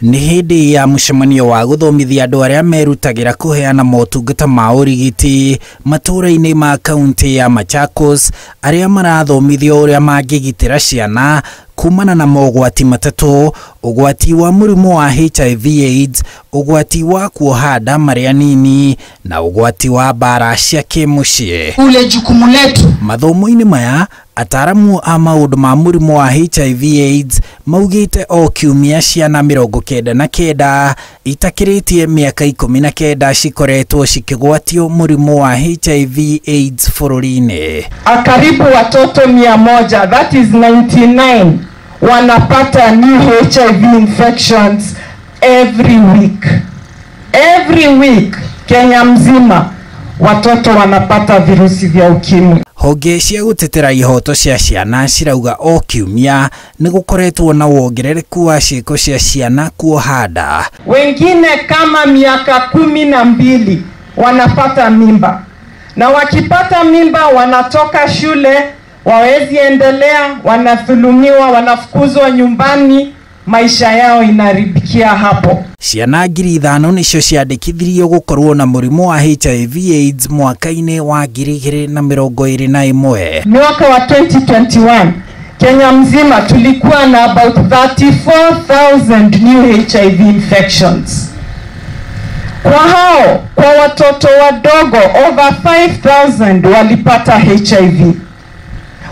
Nĩ hĩndĩ ya mũcemanio wa gũthomithia andũ arĩa merutagĩra kũheana motungata ma ũrigiti matũũra-inĩ ma kaunti ya Machakos, arĩa marathomithio ũrĩa mangĩgitĩra ciana kumana na mogwati matatũ: ũgwati wa mũrimũ wa HIV AIDS, ũgwati wa kuoha nda marĩ anini na ũgwati wa mbara cia kĩmũciĩ. Ule jukumu letu. Mathomo-inĩ maya, ataramu a maũndũ ma mũrimũ wa HIV AIDS maugĩte o kiumia ciana 99 itakĩrĩtie mĩaka 19 cikoretwo cikĩgwatio mũrimũ wa HIV AIDS bũrũri-inĩ. Karibu watoto 100, that is 99, wanapata new HIV infections every week. Every week, Kenya mzima, watoto wanapata virusi vya ukimwi. Honge cia gũtetera ihoto cia ciana cirauga o kiumia nĩ gũkoretwo na wongerereku wa ciĩko cia ciana kuoha nda. Wengine kama miaka 12 wanapata mimba, na wakipata mimba wanatoka shule, wawezi endelea, wanadhulumiwa, wanafukuzwa nyumbani, maisha yao inaharibikia hapo. Ciana 5,000 nicio ciandĩkithirio gũkorwo na mũrimũ wa HIV AIDS mwaka-inĩ wa 2021. Mwaka wa 2021 Kenya mzima tulikuwa na about 34,000 new HIV infections. Kwa hao, kwa watoto wadogo over 5,000 walipata HIV.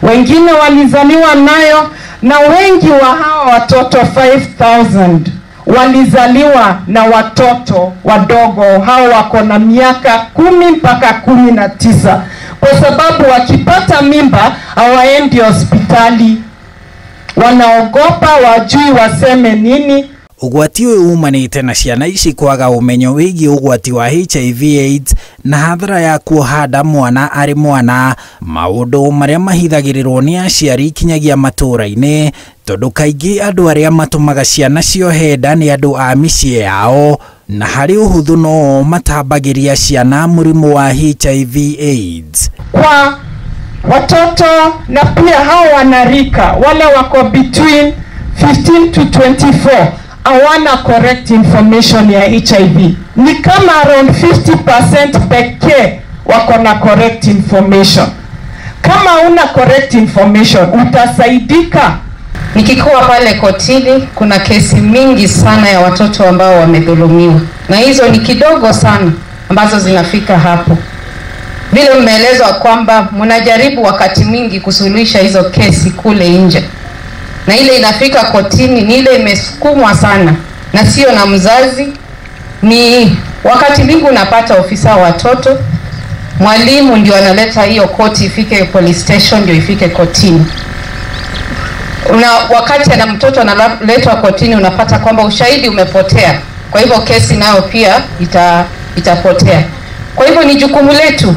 Wengine walizaliwa nayo, na wengi wa hao watoto 5,000 walizaliwa na watoto wadogo, hao wako na miaka 10 mpaka 19, kwa sababu wakipata mimba hawaendi hospitali, wanaogopa, wajui waseme nini. Ũgwati ũyũ umanĩte na ciana ici kwaga ũmenyo wĩgiĩ ũgwati wa HIV AIDS na hathara ya kuoha nda mwana arĩ mwana, maũndũ marĩa mahithagĩrĩrwo nĩ aciari kinyagia matũũra-inĩ, tondũ kaingĩ andũ arĩa matũmaga ciana ciohe nda nĩ andũ a mĩciĩ yao, na harĩ ũhũthũ no matambagĩria ciana mũrimũ wa HIV AIDS. Kwa watoto na pia hao wanarika wale wako between 15 to 24 hawana correct information ya HIV. Ni kama around 50% pekee wako na correct information. Kama una correct information utasaidika. Nikikuwa pale kotini, kuna kesi mingi sana ya watoto ambao wamedhulumiwa, na hizo ni kidogo sana ambazo zinafika hapo. Vile mmeelezwa kwamba mnajaribu wakati mwingi kusuluhisha hizo kesi kule nje, na ile inafika kotini ni ile imesukumwa sana na sio na mzazi. Ni wakati mwingi unapata ofisa wa watoto, mwalimu ndio analeta hiyo koti ifike police station ndio ifike kotini. Una wakati ana mtoto analetwa kotini unapata kwamba ushahidi umepotea, kwa hivyo kesi nayo pia itapotea. Kwa hivyo ni jukumu letu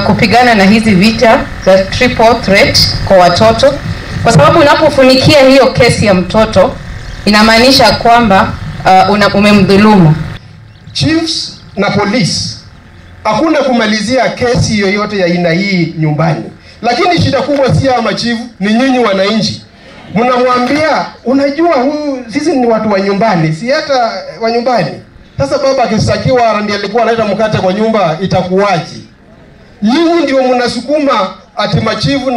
kupigana na hizi vita za triple threat kwa watoto, kwa sababu unapofunikia hiyo kesi ya mtoto inamaanisha kwamba umemdhulumu. Chiefs na polisi, hakuna kumalizia kesi yoyote ya aina hii nyumbani. Lakini shida kubwa si ya machifu, ni nyinyi wananchi. Mnamwambia, unajua huyu sisi ni watu wa nyumbani, si hata wa nyumbani. Sasa baba akishtakiwa ndiye alikuwa analeta mkate kwa nyumba, itakuwaje? Nyinyi ndio mnasukuma ati machifu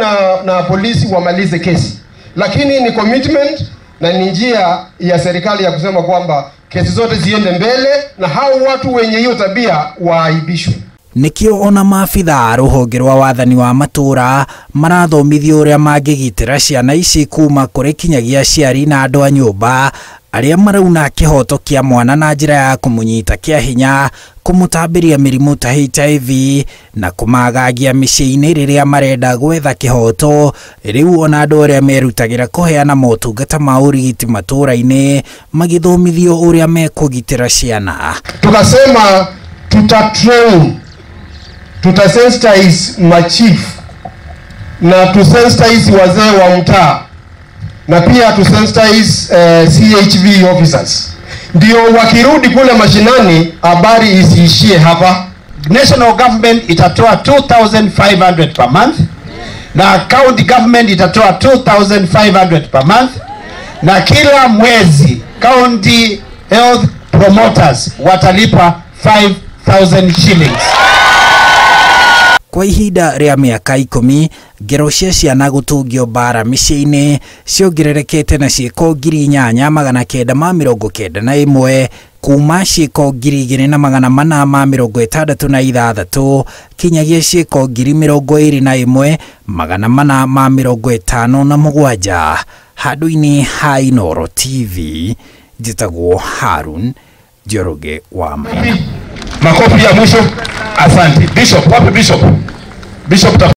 na polisi wamalize kesi. Lakini ni commitment na ni njia ya serikali ya kusema kwamba kesi zote ziende mbele na hao watu wenye hiyo tabia waaibishwe. Nikio ona maabithaa rũhonge rwa wathani wa matũũra marathomithio ũrĩa mangĩgitĩra ciana ici kuma kũrĩ kinyagia aciari na andũ a nyũmba arĩa marauna kĩhoto kĩa mwana na njĩra ya kũmũnyita kĩa hinya, kũmũtambĩria mĩrimũ ta HIV na kũmagagia mĩciĩ-inĩ rĩrĩa marenda gwetha kĩhoto. Rĩu ona andũ arĩa merutagĩra kũheana motungata ma ũrigiti matũũra-inĩ magĩthomithio ũrĩa mekũgitĩra ciana. Tukasema tutatrain, tutasensitize machief na tusensitize wazee wa mtaa na pia tusensitize CHV officers, ndio wakirudi kule mashinani habari isiishie hapa. National government itatoa 2,500 per month na county government itatoa 2,500 per month, na kila mwezi county health promoters watalipa 5,000 shillings. Kwa ihinda rĩa mĩaka 10 ngero cia ciana gũtungio mbara mĩciĩ-inĩ ciongererekete na ciĩko 8991 kuma ciĩko 2466 kinyagia ciĩko 21457. Handũ-inĩ ha Inooro TV njĩtagwo Harun Njoroge wa Maina. Makofi ya mwisho. Asante. Bishop, wapi Bishop? Bishop.